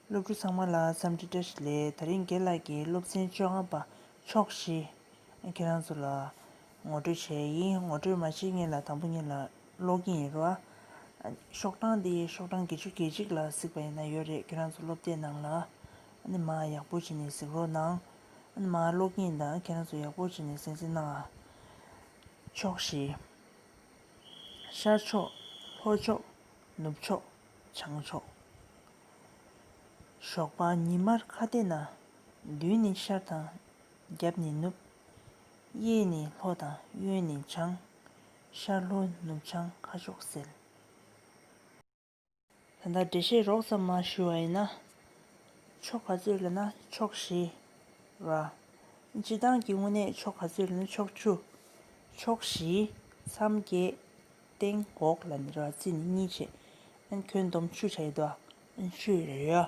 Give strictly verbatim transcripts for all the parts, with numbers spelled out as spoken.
སློབ་ཕྲུག་ཚང་མ་ལ་འཚམས་འདྲི་བཀྲ་ཤིས་བདེ་ལེགས། དེ་རིང་རྒན་ལགས་ཀྱིས་སློབ་ཚན་བཅོ་ལྔ་པ་ཕྱོགས་བཞི་ཁྱེད་རང་ཚོ་ལ་ངོ་སྤྲོད་བྱས་ཡིན། ངོ་སྤྲོད་མ་བྱེད་སྔོན་ལ་དང་པོ་ཉིད་ལ་ཀློག་གི་ཡིན་རོ། ཤོག་གྲངས་འདི་ཤོག་གྲངས་བརྒྱད་ཅུ་གྱ་གཅིག་ལ་གཟིགས་པ་ཡིན་ན་ཡོད་རེད། ཁྱེད་རང་ཚོ་སློབ་དེབ་ནང་ལ་ཨ་ནི་མར་ཡག་པོ་བྱས་ནས་གཟིགས་རོགས་གནང་། ཨ་ནི་མར་ཀློག་གི་ཡིན། ད་ཁྱེད་རང་ཚོ་ཡག་པོ་བྱས་ནས་གཟིགས་གཟིགས་གནང་ཨ། ཕྱོགས་བཞི། ཤར་ཕྱོགས། ལྷོ་ཕྱོགས། ནུབ་ཕྱོགས། བྱང་ཕྱོགས། ཞོགས་པ་ཉི་མར་ཁ་གཏད་ན། མདུན་ནི་ཤར་དང་། རྒྱབ་ནི་ནུབ། གཡས་ནི་ལྷོ་དང་གཡོན་ནི་བྱང་། ཤར་ལྷོ་ནུབ་བྱང་ཁ་ཕྱོགས་གསལ། ད་ལྟ་འགྲེལ་བཤད་རོབ་ཙམ་མར་ཞུ་བ་ཡིན་ན། ཕྱོགས་ག་ཚོད་ལབ་ན་ཕྱོགས་བཞི་ར། སྤྱིར་བཏང་གི་དངོས་གནས་ཕྱོགས་ག་ཚོད་ལབ་ན་ཕྱོགས་བཅུ། ཕྱོགས་བཞི། མཚམས་བརྒྱད། སྟེང་འོག་ལབ་ནི་ར། རྩིས་ནི་གཉིས་བྱས། ཨན་ཁྱོན་བསྡོམས་བཅུ་བྱས་འདུག་ཨན་བཅུ་རེད་ཡ།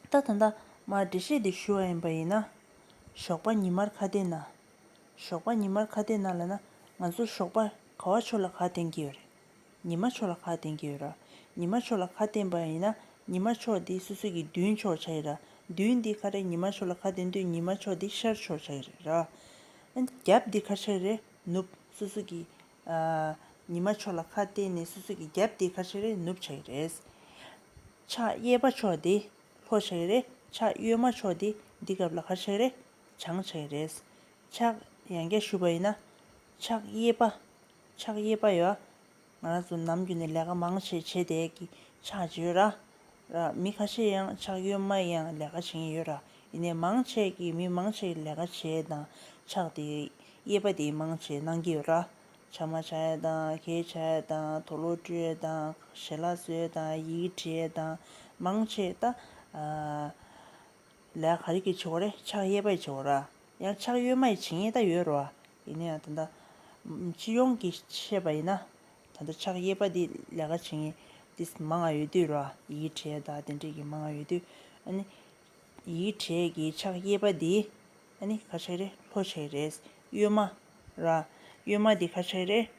ད་ད་ལྟ་མར་འགྲེལ་བཤད་འདི་ཞུ་བ་ཡིན་པ་ཡིན་ན། ཞོགས་པ་ཉི་མར་ཁ་གཏད་ན། ཞོགས་པ་ཉི་མར་ཁ་གཏད་ན་ལབ་ན། ང་ཚོ་ཞོགས་པ་ག་བ་ཕྱོགས་ལ་ཁ་གཏད་ཀྱི་ཡོད་རེད། ཉི་མ་ཕྱོགས་ལ་ཁ་གཏད་ཀྱི་ཡོད་ར། ཉི་མ་ཕྱོགས་ལ་ཁ་གཏད་པ་ཡིན་ན། ཉི་མ་ཕྱོགས་འདི་སོ་སོ་གི་མདུན་ཕྱོགས་ཆགས་ཡོད་ར། མདུན་འདི་ག་རེ། ཉི་མ་ཕྱོགས་ལ་ཁ་གཏད་དུས་ཉི་མ་ཕྱོགས་འདི་ཤར་ཕྱོགས་ཆགས་ཡོད་རེད་ར། ཨན་རྒྱབ་འདི་ག་རེ་ཆགས་ཡོད་རེད། ནུབ། སོ་སོ་གི་ཨ། ཉི་མ་ཕྱོགས་ལ་ཁ་གཏད་ནས་སོ་སོ་གི་རྒྱབ་དེ་ག་རེ་ཆགས་རེད། ནུབ་ཆགས་ཀྱི་རེད། ཕྱག་གཡས་པ་ཕྱོགས་དེ་ལྷོ་ཆགས་ཀྱི་རེད། ཕྱག་གཡོན་མ་ཕྱོགས་དེ་འདི་སྐབས་ལ་ག་རེ་ཆགས་རེད། བྱང་ཆགས་ཀྱི་རེད། ཕྱག་ཡང་བསྐྱར་ཞུས་པ་ཡིན་ན། ཕྱག་གཡས་པ། ཕྱག་གཡས་པ་ཡོད། ང་རང་ཚོ་ནམ་རྒྱུན་ནས་ལས་ཀ་མང་ཆེ་བྱེད་བསྡད་ཀྱི་ཕྱག་ཅིག་ཡོད་ར། ར། མི་ཁ་ཤས་ཡང་ཕྱག་གཡོན་མ་ཡང་ལས་ཀ་བྱེད་མཁན་ཡོད་ར། ཡིན་ནའི་མང་ཆེ་གིས་མི་མང་ཆེ་གིས་ལས་ ཀ་བྱེད་དང་ཕྱག་དེ་གཡས་པ་དེ་མང་ཆེ་གནང་གི་ཡོད་ར། ཇ་མ་བྱ་ཡ་དང་གད་བྱ་ཡ་དང་དུག་ལོག་བཀྲུ་ཡ་དང་ཞལ་ལག་བཟོ་ཡ་དང་ཡི་གེ་བྲིས་ཡ་དང་མང་ཆེ་ད་ཨ་ལས་ཀ་ག་རེ་གིས་བྱེད་དགོས་རེད། ཕྱག་གཡས་པས་བྱེད་དགོས་ར། ཡང་ཕྱག་གཡོན་མ་ཡིས་བྱེད་མཁན་ད་ཡོད་ར། ཡིན་ན་ཡང་ད་ལྟ་སྤྱི་ཡོངས་ཀྱི་བཤད་པ་ཡིན་ན། ད་ལྟ་ཕྱག་གཡས་པ་འདི་ལས་ཀ་བྱེད་མཁན་འདི་མང་ང་ཡོད་དུས་ར། ཡི་གེ་བྲིས་ཡ་ད་དེ་འདྲས་ཀྱི་མང་ང་ཡོད་དུས། ཨ་ནི་ཡི་གེ་བྲིས་ཀྱི་ཕྱག་གཡས་པ་འདི་ཨ་ནི་ག་རེ་ཆགས་ཀྱི་རེད། ལྷོ་ཆགས་ཀྱི་རེད། གཡོན་མ་ར། གཡོན་མ་འདི་ག་རེ་ཆགས་ཀྱི་རེད།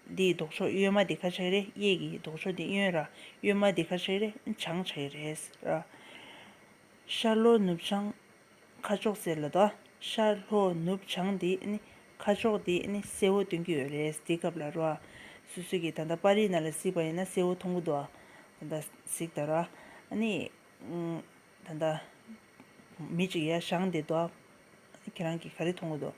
འདིའི་ལྡོག་ཕྱོགས་གཡོན་མ་འདི་ག་རེ་ཆགས་ཀྱི་རེད། གཡས་ཀྱི་ལྡོག་ཕྱོགས་འདི་གཡོན་ར། གཡོན་མ་འདི་ག་རེ་ཆགས་ཀྱི་རེད། བྱང་ཆགས་ཀྱི་རེད་ར། ཤར་ལྷོ་ནུབ་བྱང་ཁ་ཕྱོགས་གསལ་ལ་དོ། ཤར་ལྷོ་ནུབ་བྱང་འདི་ནི་ཁ་ཕྱོགས་འདི་ནི་གསལ་བོ་སྟོན་གྱི་ཡོད་རེད། འདི་སྐབས་ལ་རོ། སོ་སོ་གི་ད་ལྟ་པར་རིས་ནང་ལ་གཟིགས་པ་ཡིན་ན་གསལ་བོ་མཐོང་གི་འདུག་ད་ལྟ་གཟིགས་དང་ར། ཨ་ནི། ད་ལྟ་མི་གཅིག་ཡར་བཞེངས་བསྡད་འདུག་ཁྱེད་རང་གིས་ག་རེ་མཐོང་གི་འདུག་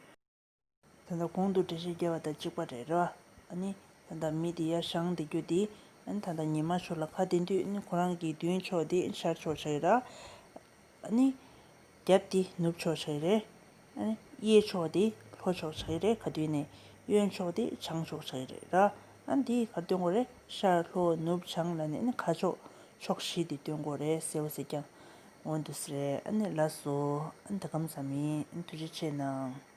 ད་ལྟ་གོང་དུ་འགྲེལ་བཤད་བརྒྱབ་པ་དང་གཅིག་པ་རེད་ར། ཨ་ནི་ད་ལྟ་མི་དེ་ཡར་བཞེངས་བསྡད་རྒྱུ་དེ་ཨ་ནི་ད་ལྟ་ཉི་མ་ཕྱོགས་ལ་ཁ་གཏད་དུས་ཨ་ནི་ཁོ་རང་གི་མདུན་ཕྱོགས་དེ་ཤར་ཕྱོགས་ཆགས་ཀྱི་ར། ཨ་ནི་རྒྱབ་དེ་ནུབ་ཕྱོགས་ཆགས་ཀྱི་རེད། ཨ་ནི་གཡས་ཕྱོགས་དེ་ལྷོ་ཕྱོགས་ཆགས་ཀྱི་རེད། ག་དུས་ནས་གཡོན་ཕྱོགས་དེ་བྱང་ཕྱོགས་ཆགས་ཀྱི་རེད་ར། ཨ་ནི་འདི་ག་རེ་སྟོན་དགོས་རེད། ཤར་ལྷོ་ནུབ་བྱང་ལབ་ནས་ཨ་ནི་ཁ་ཕྱོགས་ཕྱོགས་བཞི་དེ་སྟོན་དགོས་རེད་ཟེར་བ་ཟེར་ཀྱང་འོ་འདུག་སེ་རེད། ཨ་ནི་ལགས་སོ། ཨ་ནི་ད་གམ་ཙམ་ཡིན། ཨ་ནི་ཐུགས་རྗེ་ཆེ་གནང་།